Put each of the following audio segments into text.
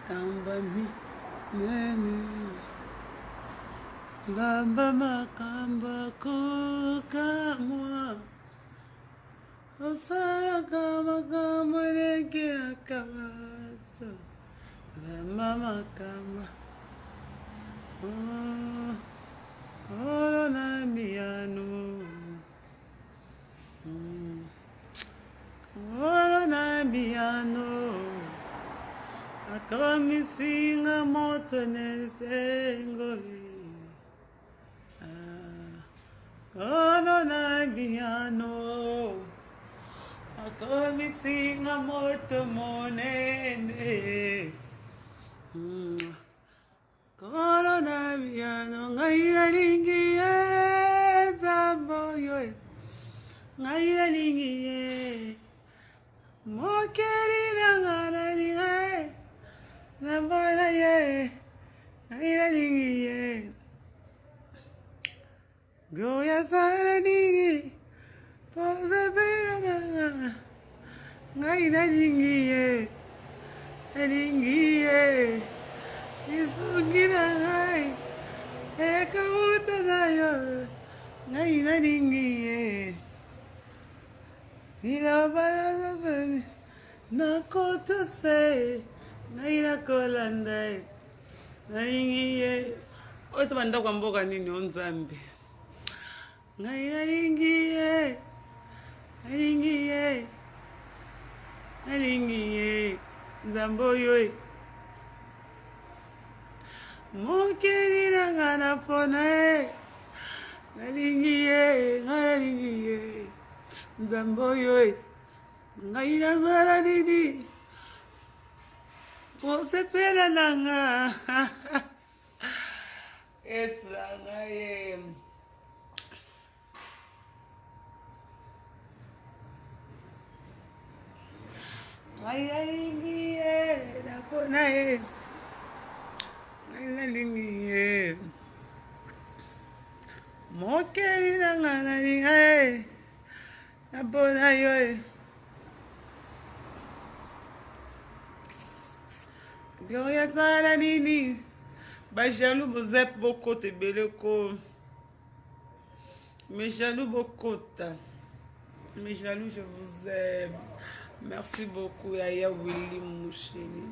Makambo minene Nzambe makambo kokamwa osalaka makambo elekelaka bato Nzambe makambo Olo na miyano Nkolo na biyano akomisi nga moto na esengo ah, Nkolo na biyano akomisi nga moto monene hmm. Nkolo na biyano ngai nalingi ye nzambe oyo ngai nalingi ye mokeli na nga nalinga ye nambona ye ngai nalingi ye Gloria asala nini posepela nanga ngai nalingi ye nalingi ye lisungi na ngai ekawuta na yo ngai nalingi ye liloba nakotosa ye ngai nakolanda ye nalingi ye oyo eza bandako ya mboka nini o nzambe ngai nalingi ye nalingi ye nalingi ye nzambe oyo e mokeli na nga na mpona ye nalingi ye ngai nalingi ye nzambe oyo e ngai nazala nini Posepela na nga esanga ye ngai nalingi ye napona ye ngai nalingi ye mokeli na nga nalinga ye napona yo ye gloria sala nini bajaloux boza bokota ebele ko mes jaloux bokota mes jaloux je vous aime merci beaucoup yaya willy moucheni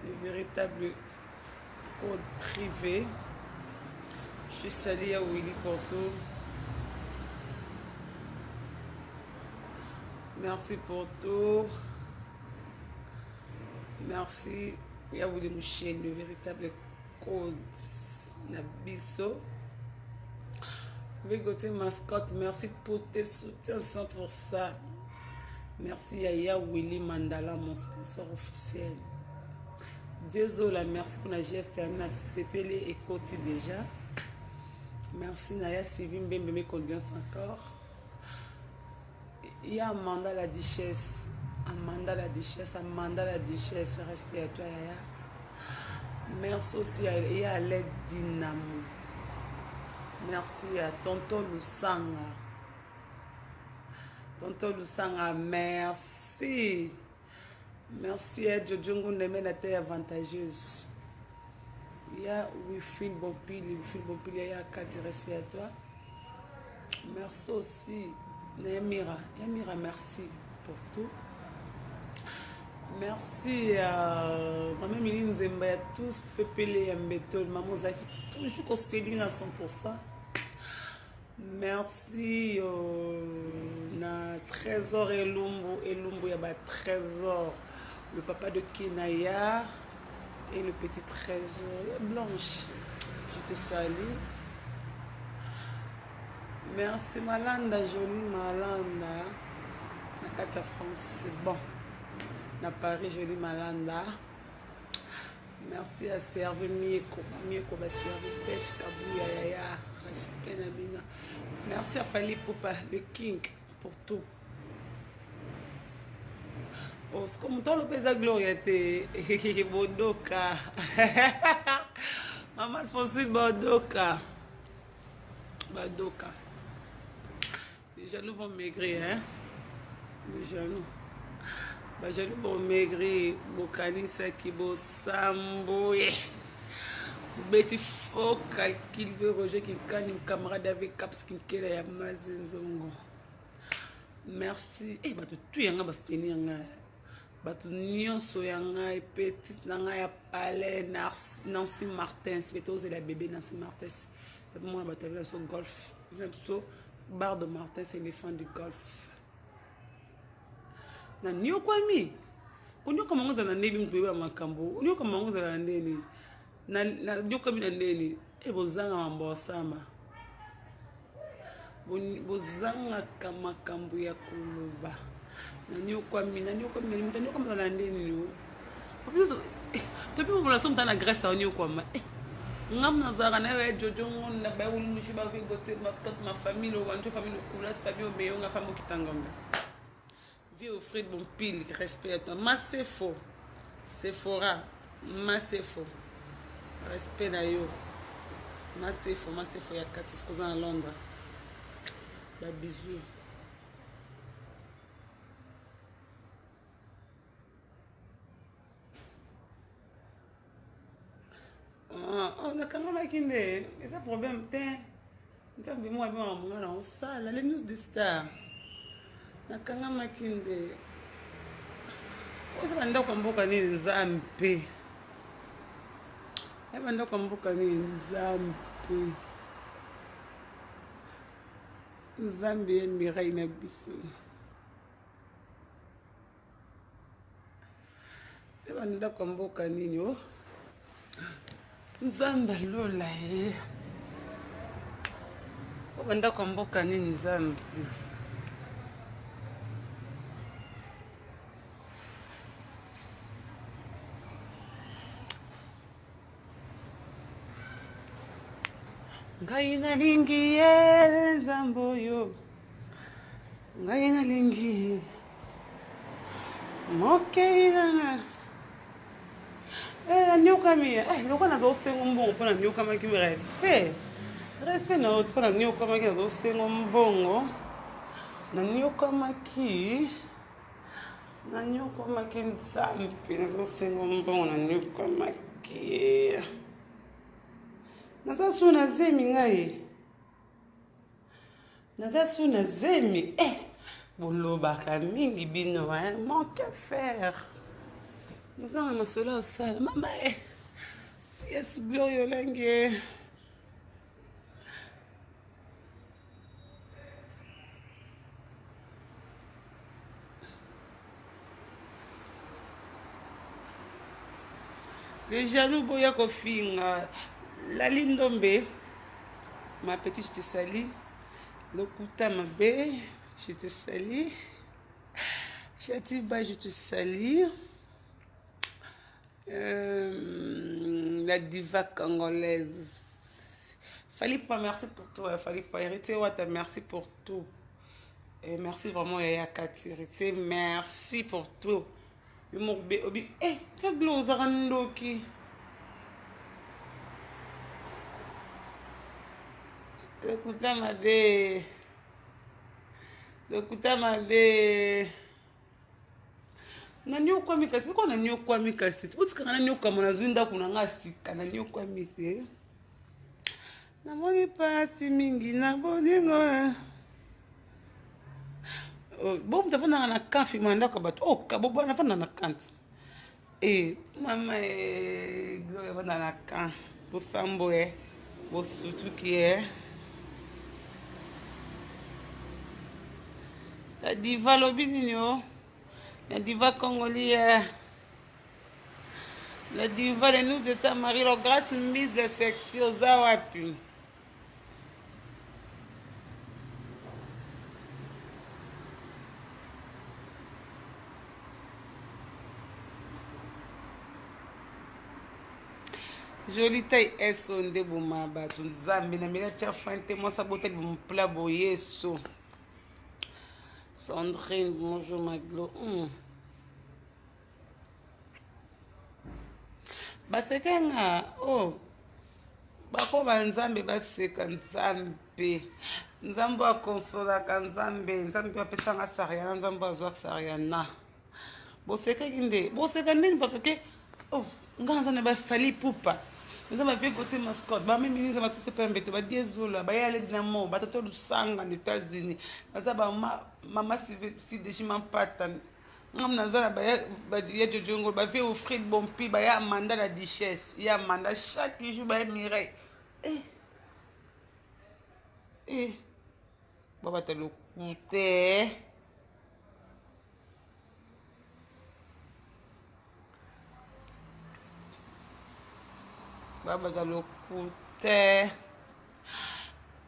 le véritable code privé je salue ya willy pour tout merci pour tout merci ya willy moucheni le véritable code na biso Végoté mascotte, merci pour tes soutiens 100%. Merci Yaya Willy Mandala, mon sponsor officiel. Désolé, merci pour la geste, na sepeli ekoti déjà. Merci Naya Sylvie Mbembe, mes condoléances encore. Il y a Amanda la duchesse, Amanda la duchesse, Amanda la duchesse, respect à toi Yaya. Merci aussi à, et à l'aide Dynamo. Merci à Tonton Lusanga. Tonton Lusanga, merci. Merci à Jojo Ngundeme, la terre avantageuse. Il y a Wifil Bompili, Wifil Bompili, il y a Kati, respect à toi. Merci aussi, Yamira. Yamira, merci pour tout. Merci à Maman Mili Nzemba, à tous, Pepele ya Mbetol, Maman Ozaki, toujours considéré à 100%. Merci euh, na Trésor Elumbu, Elumbu ya ba Trésor, le papa de Kinayar et le petit Trésor Blanche. Je te salue. Merci Malanda, jolie Malanda. Na kati ya France, c'est bon. Na Paris, jolie Malanda. Merci à Serve Mieko, Mieko ba Serve Pêche Kabouya Yaya, respect na bino. Merci à Fally Poupa, le king pour tout. Oh, siko moto aloba eza gloria te bodoka mama alphonsine bodoka badoka les jaloux vont maigrir hein les jaloux. Bajaloux bomaigri, bokanisaki bosambwe. Bobeti faux calcul ve Roger Kinkani, camarade avec Caps Kinkela ya Mazinzongo. Merci. Eh bato tout yanga ba soutenir nga. Bato nyonso ya ngai petite na ngai ya palais Nancy Martins, mpe tozela bébé Nancy Martins. Mwana bato ya biso golf, biso bar de Martins éléphant du golf. Na niokwami. Konyokwama yango ezala na ndenge moto oyeba makambo. Onyokwama yango ezala na ndenge na niokwami na ndenge e bozanga mambo osama. Bozangaka makambo ya koloba. Na niokwami, na niokwami, na moto anyokwama ezala na ndenge nini? Tobi bobola so moto na Grèce anyokwama. Eh, ngam nazalaka na yo jojo ngonda bayolumushi bavegote mascotte ma famille owanjo famille okulas famille omeyonga famille okitangombe. Vieux Fred Bompili, respect à toi. Masefo, Sephora, Masefo, respect na yo. Masefo, Masefo ya kati, sikoza na Londres. Ba bisous. Ah, oh, nakangamaki nde eza problème te nzambe moko abimaka monga na osala le news de star nakangamaki nde oza bandako ya mboka nini nzambe ya bandako ya mboka nini nzambe nzambe ya mirai na biso Eba ndako ya mboka nini o oh? Nzambe alola ye o bandako ya mboka nini Nzambe ngai nalingi ye nzambe oyo ngai nalingi ye mokei nanga eh, nanyokami eh, lokola nazosengo mbongo mpo nanyokamaki respect respect na yo mpo nanyokamaki nazosengo mbongo nanyokamaki Nanyokwamaki Nzambe, nazosenga mbongo, nanyokwamaki. Naza su na zemi ngai, naza su na zemi eh, bolobaka mingi bino eh? Manque à faire, bozanga masolo osala mama eh. Yesu gloria olangi Les jaloux boya kofinga. Lali Ndombe, ma petite, je te salue. Lokuta mabe, je te salue. Chatiba, je te salue. Euh, la diva congolaise. Fally pas merci pour toi. Fally pas héritier Wata, merci pour tout. Et merci vraiment Yaya Kati héritier, merci pour tout. Yo obi eh taglo ozaka ndoki. Lokuta mabe. Lokuta mabe. Nanyokwami kasi ko nanyokwami kasi botikanga nanyokwama nazwi ndako na nga sika nanyokwami te namoni mpasi mingi na bolingo eh. oh, bo moto afandaka na camp fima na ndako ya bato oh, bobwana afanda na camp e eh, mama eh, gloria afanda na camp bosambo e bosutuki e La diva lobi nini o? La diva congolière. La diva le nous de sa Marie la grâce mise de sexy oza wapi? Jolie taille eso nde boma bato nzambe na mela tia fin te mwasi abotali bomopla boyeso Sandrine, bonjour Maglo. Mm. Baseka nga oh. Bako ba nzambe baseka nzambe. Nzambe akonsolaka nzambe. Nzambe apesanga sariana, nzambe azwa sariana. Bosekaki nde boseka ndeni parce que oh, nga naza na bafali pupa naza bavie kote mascotte bameminiza bakristo pembe to badiezola bayale dinamo batata lusanga na états-unis naza bamama sideji mampata ngam naza na baya jojongo bavie ofrid bompi baya amanda la duchesse ya amanda chaque jour baya mireille eh. Eh. Babata lokute Babata lokute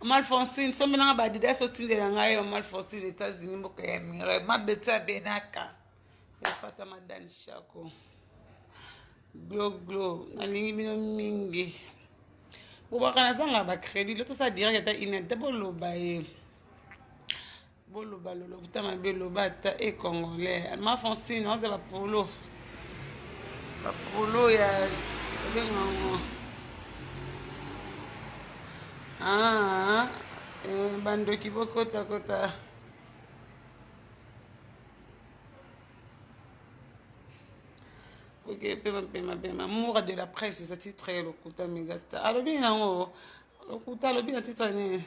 Mama Alphonsine sombelanga ba Adidas otindela ngai Mama Alphonsine États-Unis mboka ya Mireille mabeti abenaka espata madani shako glo glo nalingi bino mingi bobaka nazanga ba crédit lotosala direct ata ina te boloba ye boloba lolokuta mabe loba ata e congolais ma francine oza bapolo bapolo ya obengango ah, eh, bandoki bokotakota ok pema pema pema moura de la presse eza titre ya lokuta megasta alobi nango lokuta alobi na titre nini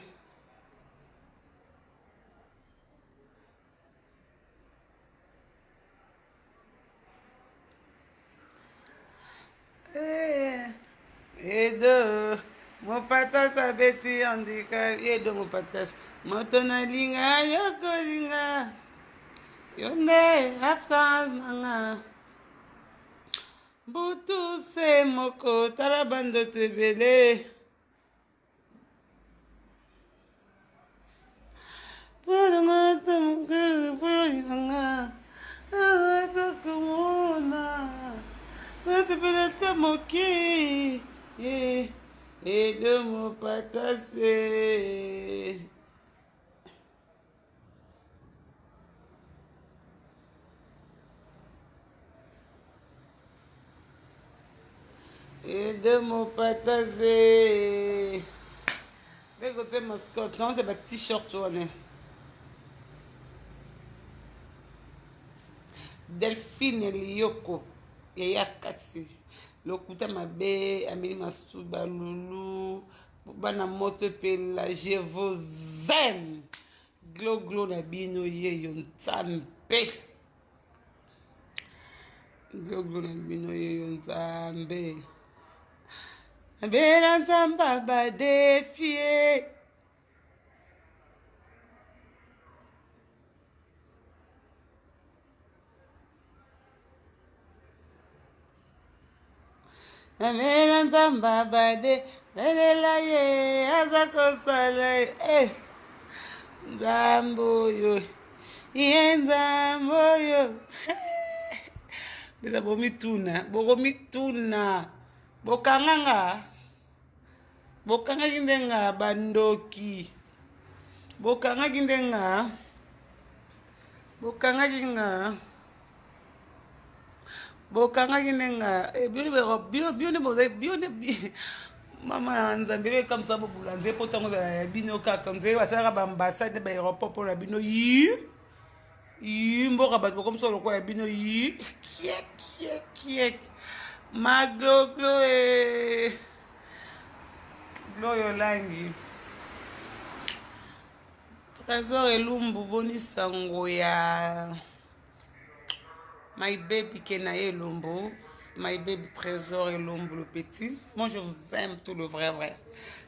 Eh, edo mopatas abeti handicap edo mopatas moto nalinga yo kolinga yo nde absence nanga butu se moko tala bandoto ebele nasepela te moke edo mopatase Ede mopataze. Beko te mascotte, non c'est ba t-shirt wana. Delphine Liyoko yaya kasi lokuta mabe ameli masuba lulu bana moto epela je vous aime glo glo na bino yeyo nzambe Gloglo na bino yeyo nzambe abela nzambe abadefie abela nzambe abade lelela ye aza kosala ye eh. nzambe oyo ye nzambe oyo eza bomituna bokomituna bokanga nga bokangaki nde nga bandoki bokangaki nde nga bokangaki nga bokangaki nde nga eh, bino nde bozali bino nde mama na nzambe bino ekamwisa bobula nzee mpo ntango ezala ya bino kaka nzee basalaka baambassade na baaéroport mpo na bino yi yi mboka bato bakomisa lokola ya bino yi kiekiek magloglo e gloyo olangi trésor elumbu boni sango ya My baby Kenaye Elombo, my baby Trésor Elombo le petit. Moi je vous aime tout le vrai vrai.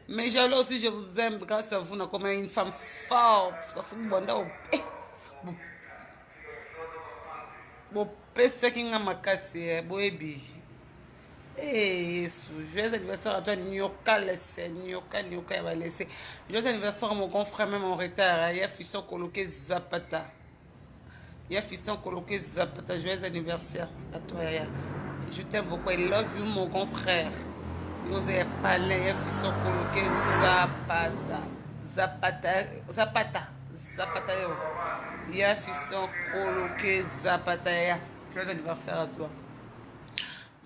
Mais jaloux aussi je vous aime grâce à vous na comme une femme forte. Parce que bonda eh bopesaki nga makasi eh, boyebi Eh, Yesu, joyeux anniversaire à toi, Nyoka Lesse, Nyoka, Nyoka ya balese. Joyeux anniversaire à mon grand frère, même en retard, ya Fisson Koloke Zapata. Ya fiston koloke zapata joyeux anniversaire à toi yaya je t'aime beaucoup I love you mon grand frère yo oza ya palin ya fiston koloke zapata zapata zapata zapata yo ya fiston koloke zapata yaya joyeux anniversaire à toi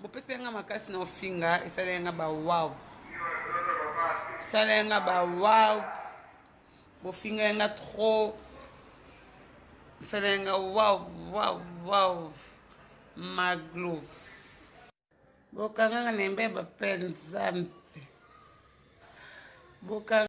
bopesa nga makasi na ofinga esala nga ba wow esala nga ba wow bofinga nga trop esala nga wow wow wow. Maglo. Bokanganga na mbeba mpe Nzambe. Bokanga.